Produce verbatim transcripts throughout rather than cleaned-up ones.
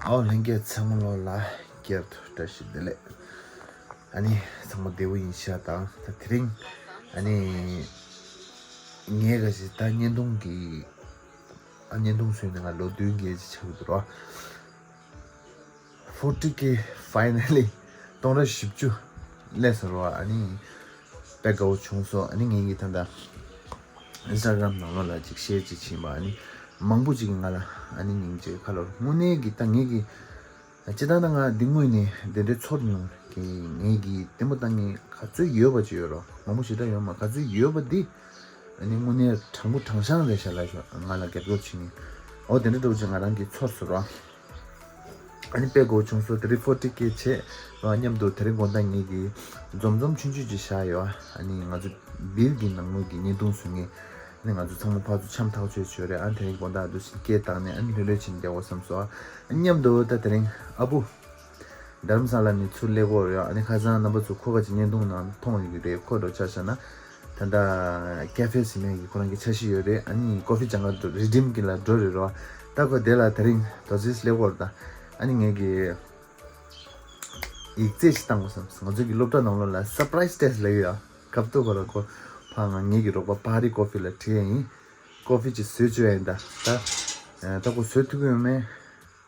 ཨའོ་ལྷན་རྒྱས་ཚང་མ་ལོ་ལ་བསྐྱར་དུ་བཀྲ་ཤིས་བདེ་ལེགས། ཨ་ནི་ཚང་མ་བདེ་བོ་ཡིན་ཤག་དང་ད་དེ་རིང་ཨ་ནི་ངས་ག་ཞིག་ད་བརྙན་ཐུང་གི་ཨ་བརྙན་ཐུང་བཟོས་ནས་ང་ལོ་བདུན་བརྒྱད་ཅིག་ཆགས་ཀྱི་འདུག་རོ། Forty K finally སྟོང་ཕྲག་བཞི་བཅུ་སླེབས་སོང་རོ། ཨ་ནི་དཔེ་དགའ་བོ་བྱུང་སོང་། ཨ་ནི་ངེད་ཀྱི་ད་ལྟ་Instagram་ནང་ལོགས་ལ་ཅིག་ཤེར་ཅིག་བྱིན་པ་ཨ་ནི་མང་པོ་ཅིག་གིས་ང་ལ་ཨ་ནི་སྙིང་རྗེ་ཁ་ལོར་དངོས་གནས་ཀྱི་ད་ངེད་ཀྱི་སྤྱིར་བཏང་ད་ང་འདི་དངོས་ནས་དེ་འདྲའི་ཚོར་མྱོང་གི་ངེད་ཀྱི་ལྟད་མོ་ལྟ་མཁན་ག་ཚོད་ཡོད་པ་ཅིག་ཡོད་རོ། མང་པོ་ཞེ་དྲག་ཡོད་མ་ག་ཚོད་ཡོད་པ་འདི་ཨ་ནི་དངོས་གནས་དྲང་པོ་དྲང་བཞག་རེད་ཤག་ལབ་ཤག་ང་ལ་རྒྱབ་སྐྱོར་བྱེད་མཁན་འོ་དེ་འདྲ་འདྲ་བོ་ཅིག་ང་རང་གིས་ཚོར་སོང་རོ། ཨ་ནི་དཔེ་དགའ་བོ་བྱུང་སོང་། དེ་རིང་Forty K བྱས་རོ། མཉམ་དུ་དེ་རིང་དགོང་དག་ངེད་ཀྱིས་འཛོམས་འཛོམས་ཆུང་ཆུང་ཅིག་བཞག་ཡོད། ཨ་ནི་ང་ཚོ་བིལ་གྱི་ནང་ལོགས་ཀྱི་བརྙན་ཐུང་བཟོ་མཁན་ཨ་ནི་ང་ཚོ་ཚང་མ་ཕར་ཚུར་འཆམ་ཐག་ཆོད་བྱས་རེད། ཨ་ནི་དེ་རིང་དགོང་དག་འདུག་སེ་སྐད་བཏང་ནས་ཨ་ནི་ལྷོད་ལྷོད་བྱས་ནས་བསྡད་དགོས་བསམ་སོང་། ཨ་ནི་མཉམ་དུ་ད་དེ་རིང་ཨ་བུ་རྡ་རམ་ས་ལ་ནས་ཚུར་སླེབས་ཡོད་རེད། ཨ་ནི་ཁ་སང་རྣམ་པ་ཚོ་ཁོ་ག་ཅིག་བརྙན་ཐུང་ནང་མཐོང་ཡོད་ཀྱི་རེད། ཁོ་འགྲོ་ཆ་བཞག་ན་ད་ལྟ་ཀེ་ཧྥེ་ཟེར་མཁན་གྱི་ཁོ་རང་གི་འཆར་གཞི་ཡོད་རེད། ཨ་ནི་ཀོ་ཧྥི་སྦྱང་ག་འགྲོ་རི་ཌིམ་གི་ལ་འགྲོ་རེད་རོ། ད་ཁོ་དེ་ལ་དེ་རིང་དོ་ཙིས་སླེབས་ཡོད་རེད། ད་ཨ་ནི་ངེད་ཀྱི་ཡིག་ཚད་ཞིག་བཏང་དགོས་བསམ། ང་ཚོ་གི་སློབ་གྲྭ་ནང་ལོགས་ལ་སར་པ་རའི་སི་ཊེ་སི་ལབ་ཡོད། སྐབས་ཐོག་ཁོ་ལ་ཁོ་ཕ་ང་ངེད་ཀྱི་རོགས་པ་པ་རི་ཀོ་ཧྥི་ལ་དྲིས་ཡིན། ཀོ་ཧྥི་ཅིག་བཟོས་བཅུག་ཡིན། ད་ད་ད་ཁོ་བཟོས་ཐུབ་ཀྱི་ཡོད་མེད།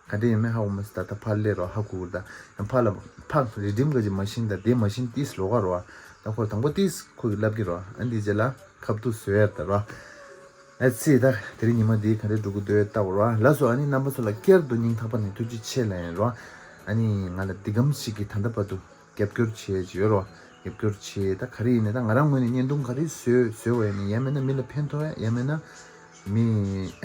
ག་འདྲ་ཡིན་མིན་ཧ་གོ་མ་སོང་། ད་ད་ཕར་སླེབས་རོགས་ཧ་གོ་གི་རེད། ད་ཡང་ཕར་ལ་ཕར་རི་ཌིམ་ག་ཅིག་མ་ཤིན། ད་དེ་མ་ཤིན་ཏིས་ལོགས་ཀ་རོ། ད་ཁོ་དང་པོ་ཏིས་ཁོ་གི་ལབ་ཀྱི་རོ། ཨ་འདི་རྗེས་ལ་ཁབ་ཏུ་བཟོས་ཡ་ད་རོ། ཨ་ཙི་ད་དེ་རིང་ཉི་མ་འདི་ག་འདྲ་འགྲོ་གི་འདུག་ལྟ་དགོས་རོ། ལགས་སོ། ཨ་ནི་རྣམ་པ་ཚོ་ལ་བསྐྱར་དུ་སྙིང་ཐག་པ་ནས་ཐུགས་རྗེ་ཆེ་ལབ་ཡིན་རོ། ཨ་ནི་ང་ལ་འདི་གམ་ཞིག་གིས་ད་ལྟ་བར་དུ་རྒྱབ་སྐྱོར་བྱས་ཀྱི་ཡོད་རོ། རྒྱབ་སྐྱོར་བྱས་ད་ག་རེ་ཡིན་ནའི་ད་ང་རང་ངོས་ནས་བརྙན་ཐུང་ག་རེ་བཟོས་བཟོས་པ་ཡིན་ནའི་ཡང་མིན་ན་མི་ལ་ཕན་ཐོགས་ཡ་ཡང་མིན་ན་མི་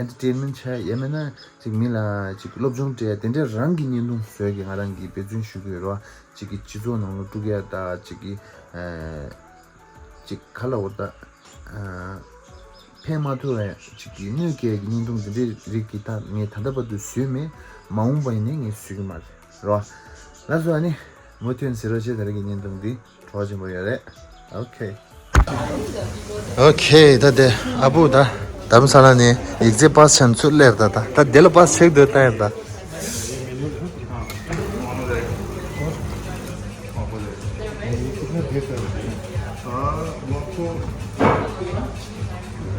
ཨེན་ཊར་ཊེན་མེན་ཊི་བྱ་ཡ་ཡང་མིན་ན་ཅིག་མི་ལ་ཅིག་སློབ་སྦྱོང་སྤྲད་ཡ་དེ་འདྲའི་རང་གི་བརྙན་ཐུང་བཟོས་ཀྱི་ང་རང་གིས་འབད་བརྩོན་ཞུ་གི་ཡོད་རོ། ཅིག་གི་སྤྱི་ཚོགས་ནང་ལ་དཀྲུག་ཡ་ད་ཅིག་གི་ཨ་ཅིག་ག་ལ་འོ་ད་ཨ་ཕན་མ་ཐོགས་པའི་ཅིག་གི་གནོད་སྐྱེལ་གྱི་བརྙན་ཐུང་དེ་འདྲའི་རིགས་ཀྱི་ད་ངས་ད་ལྟ་བར་དུ་བཟོས་མེད། མ་འོངས་པ་ཡིན་ནའི་ངས་བཟོ་གི་མ་རེད་རོ། ལགས་སོ། ཨ་ནི་མུ་མཐུད་གཟིགས་རོགས་བྱེད། ད་རེས་ཀྱི་བརྙན་ཐུང་འདི་བྲོ་བ་ཆེན་པོ་ཡོད་རེད། ཨོ་ཁེ། ཨོ་ཁེ། ད་དེ་ཨ་བུ་ད་རྡ་རམ་ས་ལ་ནས་ཡིག་ཚད་པཱ་སི་བྱས་ནས་ཚུར་སླེབས། ད་ད་ད་དེ་ལ་པཱ་སི་ཆེག་འདོད་ལྟ་ཡིན་ད།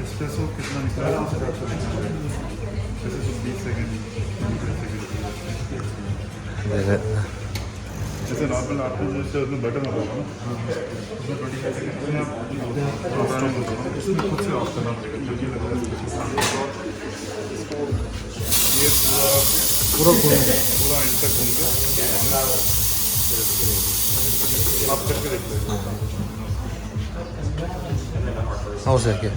एस्प्रेसो कितना निकला है, उस हिसाब से लिखना पड़ेगा। जैसे तो बीस सेकंड, बीस सेकंड। जैसे नॉर्मल आपको जो है, उसमें बटन होता होगा ना, उसमें ट्वेंटी फ़ाइव सेकंड में आप प्रोग्रामिंग होता है, उसमें खुद से ऑफ करना पड़ेगा, क्योंकि ये पूरा, पूरा खोल, पूरा एंड तक घूम के आप करके देख लेंगे। हो सके।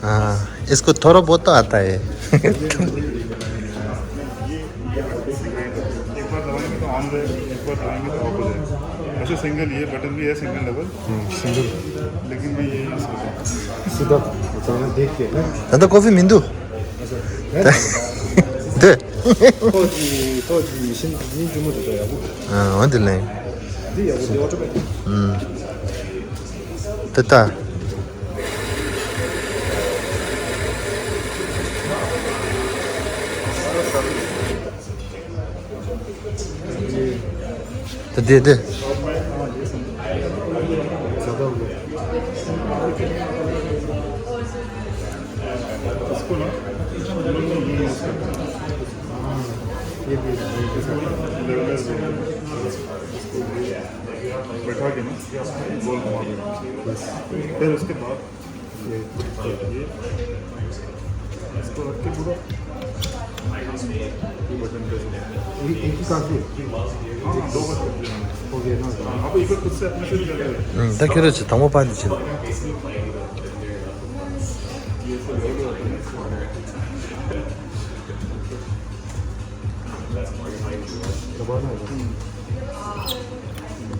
हाँ, इसको थोड़ा बहुत तो आता है। एक बार दबाएंगे तो ऑन रहेगा, एक बार दबाएंगे तो ऑफ हो जाएगा। अच्छा, सिंगल ये बटन भी है, सिंगल डबल। हम्म, सिंगल। लेकिन मैं ये यूज़ करता हूँ। सीधा अचानक देख के ना। दादा, कॉफी मिंदू? दे। तो जी, तो जी, मिशन नहीं जुमो तो यार। हाँ, वहाँ दिल नहीं। दी यार, वो ऑटोमेटिक। हम्म। तता। तो दे दे। बैठा के ना गोल घुमा देना। बस। फिर उसके बाद ये, ये, इसको रख के पूरा ये बटन पे ये एक ही काफी है। हाँ, हाँ, दो बार कर दिया मैंने। हो गया ना? हाँ, अब एक बार खुद से अपने से भी कर लेगा। हम्म, दा kyo ro chi, tangmo pa ni chi.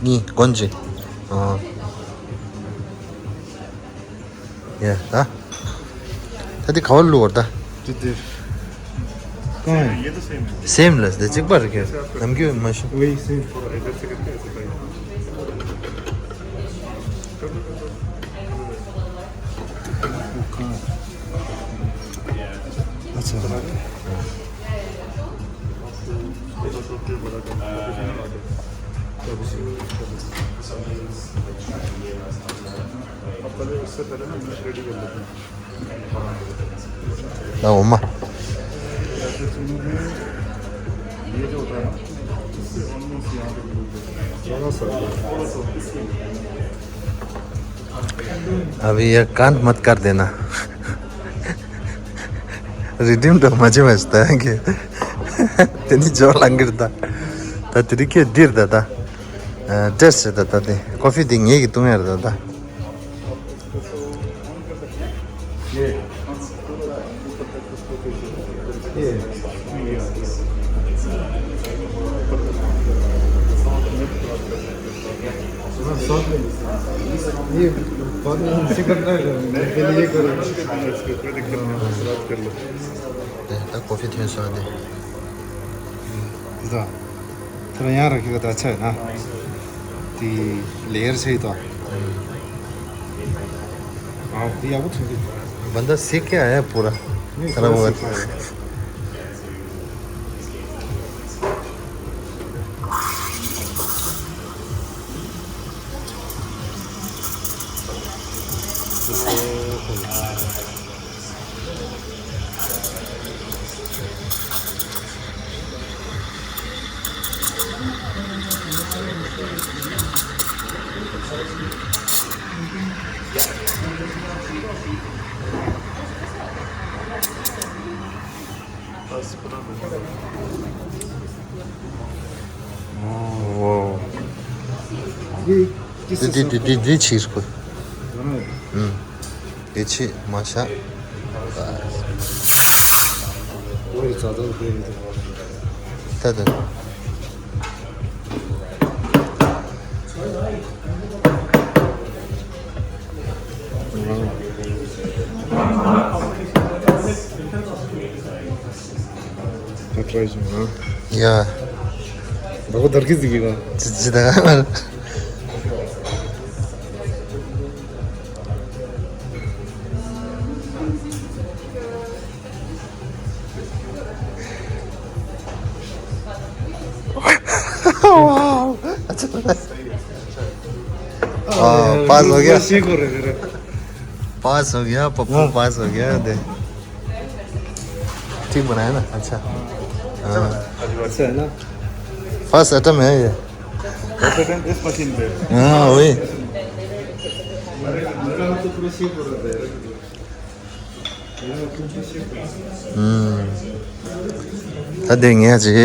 Ni, gonji. ཨ། ཡ། ད། ད་དེ་ག་བར་བླུགས་བར་ད། དེ་དེ། གང་ཡིན། ये तो सेम है। सेम ལ་དེ་གཅིག་པ་རེད་ཀྱི། ནམ་རྒྱུན་མ་ཤེས། वही सेम। थोड़ा इधर से करके ऐसे करेंगे। वो कहाँ है? ད་འོ་མ། अभी ये कांड मत कर देना। रिडीम तो मजे में था कि तेनी जो लंगर था। ད་དེ་རིང་ཁྱེད་འདིར་ད་ད། ཨ། ཏེས་ད་ད་དེ་ཀོ་ཕི་དེ་ངེད་ཀྱིས་བཏུང་ཡ་རེད་ད་ད། དེ་ད་ཀོ་ཕི་ཐོན་སོང་དེ། དེ་ད། ཁྱེད་རང་ཡང་རང་གི་ད་ཆ་ཡིན་ན། དེ་ལེ་ཡར་ཆེ་ཡི་ད། ཨ། དེ་ཡག་པོ་ཐོན་གི། बंदा सीख के आया पूरा। नहीं, थोड़ा पूरा बहुत। सीखा है। ཝའོ། འདི་འདི་འདི་འདི་ཕྱིར་བུད། ཨུམ། འདི་ཕྱི་མ་བཞག་ད་ད། ད་ཊ་རའི་བྱུང་ཨ། ཡ། ད་གོ་དར་གི་ཟིག་གི་ག་ཅི་ཅི་ད། वाओ। अच्छा। हाँ, पास हो गया। पास हो गया पप्पू, पास हो गया। दे। ठीक बनाया ना? अच्छा। हाँ। अच्छा है ना? फर्स्ट अटेम्प्ट है ये। फर्स्ट अटेम्प्ट इस मशीन पे। हाँ, वही। मेरा तो पूरा शेक हो रहा था यार। ད་དེ་ངས་ཅིག་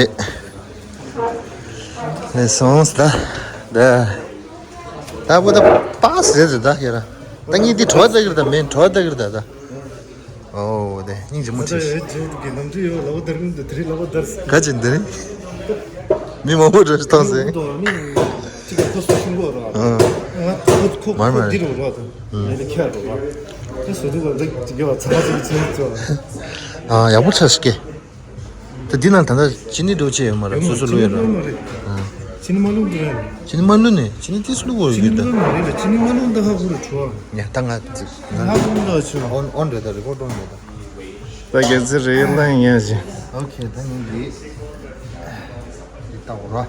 ལས་སོང་ད། ད་ད་པོ་ད་པཱས་རེད་ད་ཡ་ར། ད་ངས་འདི་གྲོ་བ་ལྟ་གི་རེད་ད། མེན་གྲོ་བ་ལྟ་གི་རེད་ད་ད། ཨོ་དེ་སྙིང་རྗེ་མོ་ཆེ། ད་ཡོད་ཇོ་གི་ནམ་རྒྱུན་ཡོད་ལ་བོ་དར་གི་འདུག་དེ་རིང་ལ་བོ་དར་སི། ག་ཅིག་འདི་རིང་། མི་མང་པོ་འགྲོ་ཞིག་མཐོང་སོང་། མི་གཅིག་ལ་ཁོ་སུ་ཤིང་གོ་ར། ང་ཁོ་ཁོ་མར་མར་འདི་རུ་ར་དང་། ངས་ལ་ཁྱེར་རོ་ར། ད་སོ་དུ་ག་འདི་གཅིག་ཡོད་ཚ་ཚ་ཚ་ཚ། ཨ་ཡག་པོ་ཆགས་ཤིག་གེ། ད་འདི་ནང་ད་ལྟ་ཅི་ནི་འགྲོ་ཆེ་ཡོད་མ་རེད། སོ་སོ་བླུག་ཡོད་ར། ཅི་ནི་མ་བླུག་མ་རེད། ཅི་ནི་མ་བླུག་འདི་ར། ཅི་ནི་མ་བླུག་ནི་ཅི་ནི་ཏིས་བླུག་གོ་ཡོད་གི་ད། ཅི་ནི་མ་བླུག་འདི་ཧ་གོ་རེད་ཁྲོ་བ། ཡ་ད་ང་ཅིག་ང་ཧ་གོ་འདི་ཆོ་ཨོན་ཨོན་རེད་ད། རི་ཀོར་ཌི་ཨོན་རེད་ད། ད་རྒྱལ་རྩེ་རེད་ལ་ཡིན་ཡ་ཞིག་ཨོ་ཁེ། ད་ངས་འདི་འདི་ལྟ་གོ་ར།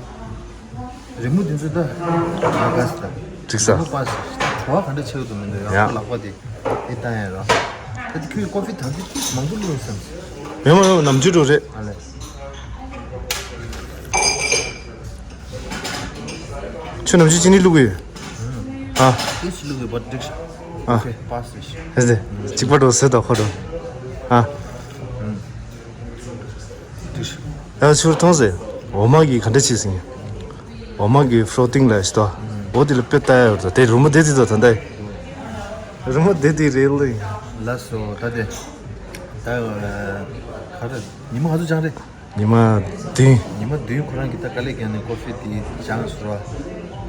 རི་མོ་འདི་ཚོ་ད་ང་དགའ་སི་ད། འགྲིག་ས། རི་མོ་པ་སི་ད་བྲོ་བ་ག་འདྲ་ཆེ་གི་འདུག་མི་འདུག་ཡ་ཡ། ཁོ་ལག་པ་དེ་འདི་ལྟ་ཡ་ར། ད་དེ་ཁྱོད་ཀོ་ཕི་ད་འདི་ཏིས་མང་པོ་བླུགས་སམ། ཡོང་ཡོང་ནམ་རྒྱུན་འགྲོ་རེད། ཨ་ལས། ཁྱོད་ནམ་རྒྱུན་ཅི་ནི་བླུག་གི་ཡོད། ཨ། ཏིས་བླུག་གི་བ་འགྲིག་ཤག་ཨ། ཨོ་ཁེ་པ་སི་ཤག་ཨེ་ཟེ། གཅིག་པ་འགྲོ་ཟེར་ད་ཁོ་འགྲོ། ཨ། ཡང་ཚུར་མཐོང་ཟེར། འོ་མ་གི་ག་འདྲ་བྱེད་ཟིན། འོ་མ་གི་ཕོ་ལོ་ཊིང་ལ་ཞིག་ཏོ། འོ་དེ་ལ་དཔེ་ལྟ་ཡ་ཡོད་ད། དེ་རི་མོ་དེ་དེ་ད་ད་ལྟ། རི་མོ་དེ་དེ་རེད་ལེ། ལགས་སོ་ད་དེ། ད་ག་རེ་ཉི་མ་ག་ཚོད་སྦྱངས་རེད། ཉི་མ་བདུན། ཉི་མ་བདུན་ཁོ་རང་གི་ད་དཀའ་ལས་བརྒྱབ་ནས་ཀོ་ཕི་དེ་སྦྱངས་སོང་ར།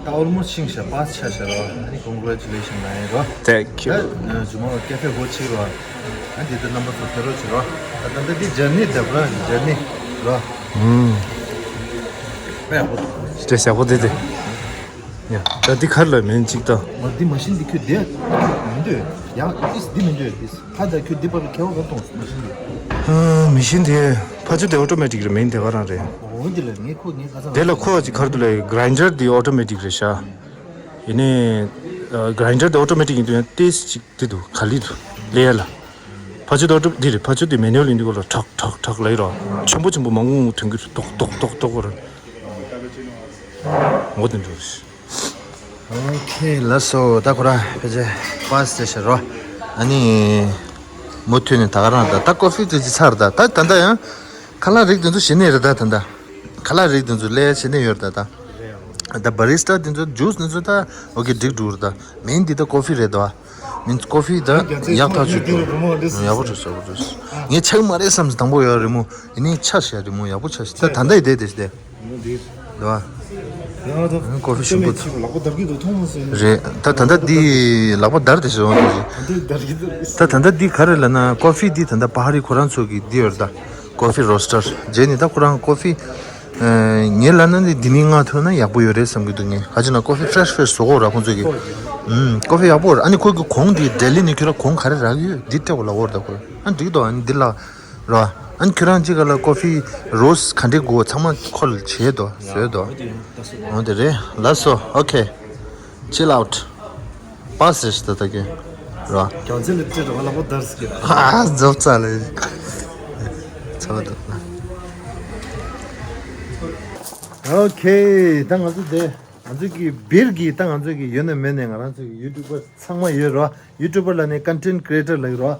ད་ཨོལ་མོ་སི་ཊི་ཤིང་ཤག་པ་སི་ཆགས་ཤག་ར། ཨ་ནི་ཀོང་གྷ་རེ་ཅུ་ལེ་ཤན་ལབ་ཡིན་ར། Thank you། ད་ཇུ་མ་ལ་ཀེ་ཧྥེ་སྒོ་ཕྱེ་ར། ཨ་འདི་ལྟར་རྣམ་པ་ཚོ་ཕེབས་རོགས་བྱེད་རོགས། ད་ད་ལྟ་འདི་ཇར་ནི་འདྲ་པོ་ར། ཇར་ནི་ར། ཨུམ། དཔེ་ཡག་པོ་འདུག་སི་ཊེ་ཇི་ཡག་པོ་འདུག་སྟེ། ཡ། ད་འདི་ག་རེ་ལབ་མིན་གཅིག་ད། མ་འདི་མ་ཤིན་འདི་ཁྱོད་བསྡད། ཡང་ཨིས་འདི་མི་འདོད་ཨིས་ཁ་ད་ཁྱོད་འདི་པར་ཁེ་བ་ག་གཏོང་མི་ཤེས་འདི། ཨ། མི་ཤེས་འདི། ཕ་ཆུ་དེ་ཨོ་ཊོ་མེ་ཊིག་རེད་མིན་དེ་ག་རང་རེད། འོ་འདི་ལ་ངས་ཁོ་ངས་ག་ཚང་དེ་ལ་ཁོ་ཅིག་གར་དུ་ལ་གྷ་རའིན་ཌར་དེ་ཨོ་ཊོ་མེ་ཊིག་རེད་ཤག་ཡིན་ནའི་གྷ་རའིན་ཌར་དེ་ཨོ་ཊོ་མེ་ཊིག་ཡིན་དུས་ཡང་ཏེས་ཅིག་དེ་འདུག་ག་ལི་འདུག་ལས་ཡ་ལ། ཕ་ཆུ་དེ་ཨོ་ཊོ་འདི་རེད། ཕ་ཆུ་དེ་མེ་ནུ་ཨལ་ཡིན་དུས་གོ་ལ་ཁྲག་ཁྲག་ཁྲག་ལ་ཡི་རོ། ཆེན་པོ་ཆེན་པོ་མང་པོ་ཐོན་གི་རེད། ཏོག་ཏོག་ཏོག་ཏོག་གོ་ར། འོ་དེ་འདྲ་རེད། ཨོ་ཁེ་ལགས་སོ། ད་ཁོ་རང་ཕལ་ཆེར་པ་སི་ཟེར་ཤག་རོ། ཨ་ནི་མུ་མཐུད་ནས་ད་ག་རང་ད་ད་ཀོ་ཧྥི་དེ་ཅིག་ཚར་ད་ད་ད་ད་ཡང་ཁ་ལག་རིགས་དེ་ཚོ་ཞི་ནས་རེད། ད་ད་ད་ཁ་ལག་རིགས་དེ་ཚོ་ལས་ཞི་ནས་ཡོད་རེད། ད་ད་ད་བ་རི་སི་ཊ་དེ་ཚོ་ཇུས་དེ་ཚོ་ད་ཨོ་ཁེ་འགྲིག་འགྲོ་རེད། ད་མིན་འདི་ད་ཀོ་ཧྥི་རེད་ད། མིན་ཀོ་ཧྥི་ད་ཡག་ཐག་ཆོད་འགྲོ། ཡག་པོ་འགྲོ་ཡག་པོ་འགྲོ། ངས་ཆག་མ་རེད་བསམ་ས་དང་པོ་ཡོད་རེད་མོ། ཡིན་ནའི་ཆ་ཤ་རེད་མོ། ཡག་པོ་ཆ་ཤ་ད་ད་ད་ཡི་དེ་དེ་ཞི་དེ། འདི་རེད་བ། ཡང་ད་ཀོ་ཧྥི་ཞིམ་པོ་ལག་པ་འདར་གྱི་འདུག་མཐོང་མ་སོང་། རེད། ད་ད་ལྟ་འདི་ལག་པ་འདར་དེ་ཞིག་འོང་དེ་ཞིག་ད་ལྟ་འདི་ག་རེ་ལབ་ན་ཀོ་ཧྥི་འདི་ད་ལྟ་པ་ཧ་རི་ཁོ་རང་ཚོ་གི་འདི་ཡོད་རེད། ད་ཀོ་ཧྥི་རོ་སི་ཊར་རྗེས་ནི་ད་ཁོ་རང་ཀོ་ཧྥི་ངས་ལབ་ན་འདི་འདི་ནི་མངགས་ཐུབ་ན་ཡག་པོ་ཡོད་རེད་བསམ་གྱི་འདུག་ངས་ག་ཅི་ན་ཀོ་ཧྥི་ཕ་རེ་ཤི་ཕ་རེ་ཤི་བཟོ་གོ་ར་ཁོང་ཚོ་གི་ཨུམ་ཀོ་ཧྥི་ཡག་པོ་རེད། ཨ་ནི་ཁོ་གི་གོང་འདི་ལྡི་ལི་ནས་ཁྱོད་ར་གོང་ག་རེ་རག་ཡོད་འདི་སྤྲད་གོ་ལབ་གོ་རེད། ད་ཁོ་ཨ་འགྲིག་འདུག་ཨ་ནི་འདི་ལ། རོ། ཨན་ཁྱོད་རང་གཅིག་ག་ལ་ཀོ་ཧྥི་རོ་སི་ག་འདྲས་དགོས་ཚང་མ་ཁོ་ལ་བྱེད་དོ་བཟོས་དོ། འོ་དེ་རེད། ལགས་སོ། ཨོ་ཁེ། ཅིལ་ཨའུཊ། པ་སི་ཟེར་ཤི་ད་ད་གི། རོ། རྒྱལ་ཚན་ལ་སྤྲད་རོགས་ལ་པོ་དར་སི་ཀི་ར། ཨ་རྫོབ་ཙ་ལ། ཚ་བ་འདུག་ཨོ་ཁེ། ད་ང་ཚོ་དེ་ང་ཚོ་གི་སྦིར་གི་ད་ང་ཚོ་གི་ཡོད་ན་མེད་ན་ང་རང་ཚོ་གི་ཡུ་ཊུབ་པར་ཚང་མ་ཡོད་རོ། ཡུ་ཊུབ་པར་ལ་ནི་ཀོན་ཊེན་ཊི་ཀི་རི་ཨེ་ཊར་ལ་ཡོད་རོ།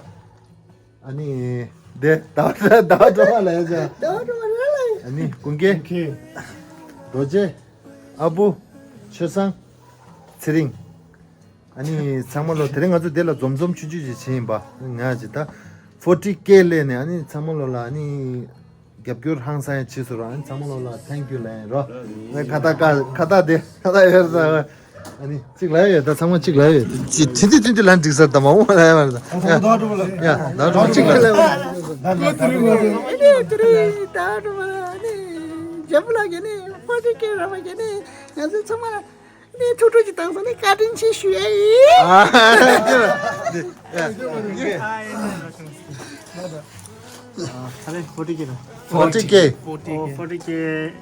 ཨ་ནི། དེ་ཟླ་བ་ཟླ་བ་སྒྲོལ་མ་ལ་ཡ་ཅག་ཟླ་བ་སྒྲོལ་མ་ལ་ལ་ཡ། ཨ་ནི་ཀུན་མཁྱེན། ཀུན་མཁྱེན། རྡོ་རྗེ། ཨ་བུ། ཆོས་བཟང་། ཚེ་རིང་། ཨ་ནི་ཚང་མ་ལོ་དེ་རིང་ང་ཚོ་དེ་ལ་འཛོམས་འཛོམས་ཆུང་ཆུང་ཅིག་བྱས་ཡིན་པ། ང་ཅི་ད་ཕོར་ཊི་ཀེ་སླེབས་ནས་ཨ་ནི་ཚང་མ་ལོ་ལ་ཨ་ནི་རྒྱབ་སྐྱོར་ཧང་སང་ཡ་བྱས་སོང་ར། ཨ་ནི་ཚང་མ་ལོ་ལ་ཐེང་ཀིའུ་ལབ་ཡིན་རོ། ཁ་བཏགས་ཁ་ཁ་བཏགས་དེ་ཁ་བཏགས་ཡོད་རེད་ད། ཨ་ནི་གཅིག་ལབ་ཡོད་ད། ཚང་མ་གཅིག་ལབ་ཡོད། ཅི་ཚི་ཚི་ཚི་ཚི་ལན་འགྲིག་སར་ད་མ་འོངས་ལབ་ཡ་མ་རེད་ད། ཡ་ད་འགྲོ་གཅིག་ལབ་ཡོད། ད་འགྲོ་གཅིག་ལབ་ཡོད། ཨ་ནི་ད་འགྲོ་ཨ་ནི་རྒྱལ་པོ་ལགས་ཀྱིས་ནི་ཕོ་ཅིག་སྐད་ར་མ་གྱིས་ནི་ང་ཚོ་ཚང་མ་ལ་ནི་ཐུགས་སྤྲོ་ཅིག་བཏང་སོང་ནི་བཀའ་དྲིན་ཆེ་ཞུ་ཡ་ཡིན། ཨ་ཧ་ལས་ཕོ་ཅིག་སྐད་ར། ཕོར་ཊི་ཀེ། ཕོར་ཊི་ཀེ། ཕོར་ཊི་ཀེ་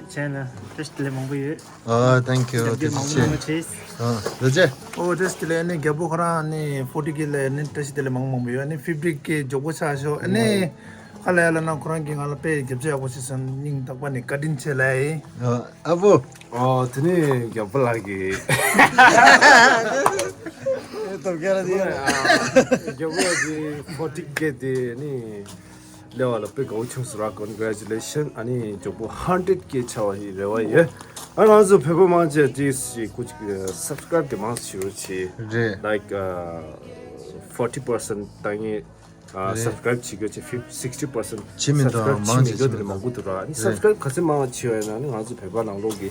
བྱས་ན་བཀྲ་ཤིས་བདེ་ལེགས་མང་པོ་ཡོད། ཨོ། ཐེང་ཀིའུ། རྒྱབ་སྐྱོར་མང་པོ་གནང་བ་བྱས། ཨོ། རྡོ་རྗེ། ཨོ། བཀྲ་ཤིས་བདེ་ལེགས། ཨ་ནི་རྒྱལ་པོ་ཁོ་རང་ཨ་ནི་ཕོར་ཊི་ཀེ་ལ་ཨ་ནི་བཀྲ་ཤིས་བདེ་ལེགས་མང་མང་པོ་ཡོད། ཨ་ནི་ཕིབ་ཊི་ཀེ་མགྱོགས་པོ་ཆགས་ཤོག་ཨ་ནི་ཁ་ལ་ཡ་ལ་ན་ཁོ་རང་གིས་ང་ལ་དཔེ་རྒྱབ་སྐྱོར་ཡག་པོ་བྱས་སོང་། སྙིང་ཐག་པ་ནས་བཀའ་དྲིན་ཆེ་ལབ་ཡིན། ཨོ། ཨ་བུ། ཨོ། དེ་ནི་རྒྱལ་པོ་ལགས་ཀྱིས། ཨེ་སྟོབས་རྒྱལ་ལ་དེ། རྒྱལ་པོ་ལགས་ཀྱིས་ཕོར་ཊི་ཀེ་དེ་ནི། ལེ་བ་ལ་དཔེ་དགའ་བོ་བྱུང་སོང་ར། ཀོན་གྷ་རེ་ཅུ་ལེ་ཤན། ཨ་ནི་མགྱོགས་པོ་ཧན་ཌེ་རེཌ་ཀེ་ཆགས་པ་ཡི་རེ་བ་ཡོད། ཨ་ང་ཚོ་བོད་པ་མང་ཆེ་དེ་ཞིག་ཀུ་ཅིག་སབ་སི་ཀ་རའིབ་དེ་མང་ཆེ་རུ་ཆེ། རེད། ལའིཀ་ཕོར་ཊི་པར་སེན་ཊི་བཏང་ངེས། རེད། སབ་སི་ཀ་རའིབ་བྱེད་དགོས་ཆེ་ཕིབ་སིག་སི་ཊི་པར་སེན་ཊི། བྱེད་མི་འདུག་སབ་སི་ཀ་རའིབ་མང་ཆེ་བྱེད་མི་འདུག་དེ་མང་པོ་འདུག་ར། ཨ་ནི་རེད། སབ་སི་ཀ་རའིབ་ག་ཚད་མང་བ་བྱེད་ཡོད་ན་ནི་ང་ཚོ་བོད་པ་ནང་ལོགས་ཀྱི་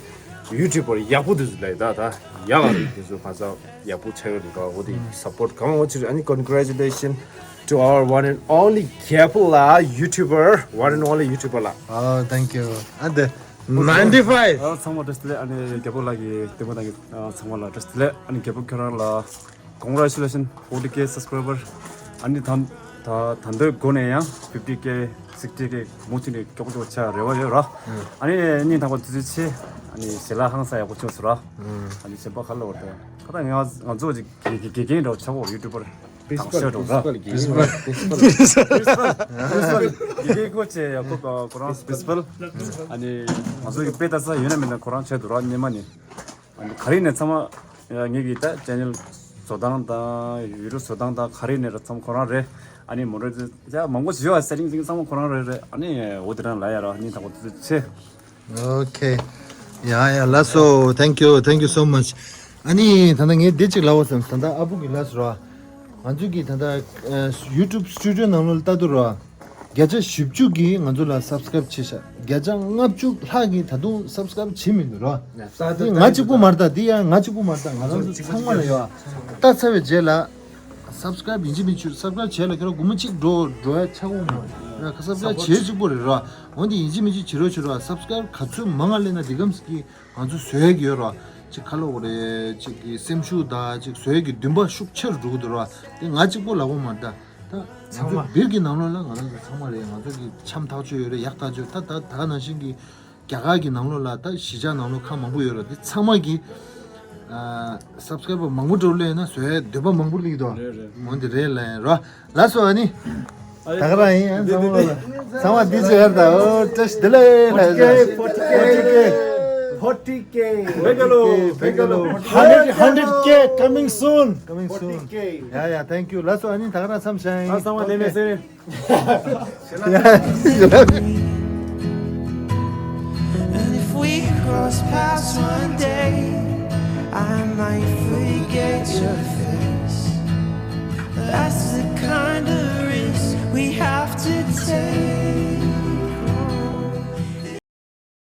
ཡུ་ཊུབ་པར་ཡག་པོ་དེ་ཚོ་ལ་ཡི་ད་ད་ཡག་ག་རེད། དེ་ཚོ་ཁ་ཚ་ཡག་པོ་ཆགས་ཡོད་རེད་ར། འོ་དེ་སབ་པོར་གང་མང་བྱེད་རེད། ཨ་ནི་ཀོན་གྷ་རེ་ཅུ་ལེ་ཤན། To our one and only རྒྱལ་པོ་ལགས། YouTuber, one and only YouTuber ལགས། ཨ། Thank you. ཨ་དེ། Ninety five. ཨ་ཚང་མ་བཀྲ་ཤིས་བདེ་ལེགས། ཨ་ནི་རྒྱལ་པོ་ལགས་ཀྱི་ལྟད་མོ་ལྟ་མཁན་ཨ་ཚང་མ་ལ་བཀྲ་ཤིས་བདེ་ལེགས། ཨ་ནི་རྒྱལ་པོ་ཁྱོད་རང་ལ་congratulation forty K subscriber. ཨ་ནི་ད་ད་ད་འདོད་སྒོ་ནས་ཡང་fifty K, sixty K མུ་མཐུད་ནས་མགྱོགས་པོ་མགྱོགས་པོ་ཆགས་རེ་བ་ཡོད་ར། ཨ་ནི་སྙིང་ཐག་པ་ཐུགས་རྗེ་ཆེ། ཨ་ནི་ཞལ་ལག་ཧང་སང་ཡག་པོ་བྱུང་སོང་ར། ཨ་ནི་གཞན་པ་ག་ལ་བར་དུ་ཁ་ད་ང་ང་ཚོ་ཅིག་དགེ་དགེ་དགེ་རྒན་འདྲ་བོ་ཆགས་གོ། YouTuber། Principal, དང་ཤོད་འགྲོ་ར། Principal དགེ་རྒན། Principal། Principal། དགེ་རྒན་ཁོ་ཆེ་ཡ། ཁོ་ཁོ་རང་Principal། ཨ་ནི་ང་ཚོ་གི་དཔེ་ལྟ་ས་ཡོད་ན་མེད་ན་ཁོ་རང་ཆེད་དུ་ར་སྙེ་མ་ནི། ཨ་ནི་ག་རེ་ནས་ཚང་མ་ངེད་ཀྱི་ད་channel བཟོ་སྟངས་དང་ཡུ་ཊུབ་བཟོ་སྟངས་དང་ག་རེ་ནས་ར་ཚང་མ་ཁོ་རང་རེད། ཨ་ནི་མོ་རེ་ཡ་མང་པོ་ཞིག་ཡོད། ཨ་setting ཚང་མ་ཁོ་རང་རེད་རེད། ཨ་ནི་འོ་དེ་རང་ལ་ཡ་ར་སྙིང་ཐག་པ་ཐུགས་རྗེ་ཆེ། Okay. Yeah, yeah, ལགས་སོ། Thank you, thank you so much. ཨ་ནི་ད་ལྟ་ངས་འདི་གཅིག་ལབ་པ་བསམ། ད་ལྟ་ཨ་བུ་གི་ལབ་སོང་ར། ང་ཚོ་གི་ད་ལྟ་ཨ་YouTube studio ནང་ལོགས་ལ་ལྟ་དུས་ར། བརྒྱ་ཆ་བཞི་བཅུ་གིས་ང་ཚོ་ལ་subscribe བྱས་ཤག་བརྒྱ་ཆ་ལྔ་བཅུ་ལྷག་གིས་ད་དུང་subscribe བྱེད་མི་འདུག་ར། འདི་ང་གཅིག་པུ་མ་རེད་ད། འདི་ཡང་ང་གཅིག་པུ་མ་རེད་ད། ང་རང་ཚོ་ཚང་མ་ལ་ཡོད། ལྟ་ཚར་བའི་རྗེས་ལ། Subscribe ཡིན་གཅིག་མིན་གཅིག་subscribe བྱས་ལ་ཁྱོད་རང་སྒོར་མོ་གཅིག་འགྲོ་འགྲོ་ཡ་ཆགས་འོང་མ་རེད། ཡ་subscribe བྱེད་གཅིག་པོ་རེད་ར། འོན་ཏེ་ཡིན་གཅིག་མིན་གཅིག་བྱེད་རོགས་བྱེད་རོགས། Subscribe ག་ཚོད་མང་ང་སླེབས་ན་དེ་གམ་ཞིག་གིས་ང་ཚོ་བཟོ་ཡ་གི་ཡོད་ར། ཅིག་ཁ་ལོག་རེད། ཅིག་གི་སེམས་ཤུགས་དང་ཅིག་བཟོས་ཀྱི་འདུན་པ་ཤུགས་ཆེ་རུ་འགྲོ་གི་འདུག་ར། དེ་ང་གཅིག་པོ་ལབ་དགོས་མ་རེད་ད། ད་ང་ཚོ་ཚང་མ་བིར་གྱི་ནང་ལོགས་ལ་ང་རང་ཚོ་ཚང་མ་རེད། ང་ཚོ་གི་འཆམ་ཐག་ཆོད་ཡོད་རེད། ཡག་ཐག་ཆོད། ད་ད་ད་ག་ནང་བཞིན་གྱི་རྒྱ་གར་གྱི་ནང་ལོགས་ལ་ད་གཞིས་ཆགས་ནང་ལོགས་ཁང་མང་པོ་ཡོད་རེད། དེ་ཚང་མ་གི་ཨ་སབ་སི་ཀ་རའི་བར་མང་པོ་འགྲོ་སླེབས་ན་བཟོས་འདོད་པ་མང་པོ་སླེབས་ཀྱི་འདུག་རེད་རེད། འོན་ཏེ་རེད་ལབ་ཡིན་རོ། ལགས་སོ། ཨ་ནི། ད་ག་རང་ཡིན། ཨ་ཚང་མ་ལ་ཚང་མ་འདི་ཚོ་ཡར་ད། ཨོ་བཀྲ་ཤིས་བདེ་ལེགས། ཕོར་ཊི་ཀེ། ཕོར་ཊི་ཀེ། བེང་ག་ལོར། བེང་ག་ལོར། Hundred, hundred K coming soon. Coming soon. ཕོར་ཊི་ཀེ། Yeah, yeah, thank you. ལགས་སོ། ཨ་ནི་ད་ག་རང་མཚམས་བཞག་ཡིན། ཨ་ཚང་མ་ནེ་མེ་སེ། Yeah, you love me. And if we cross paths one day, I might forget your face. That's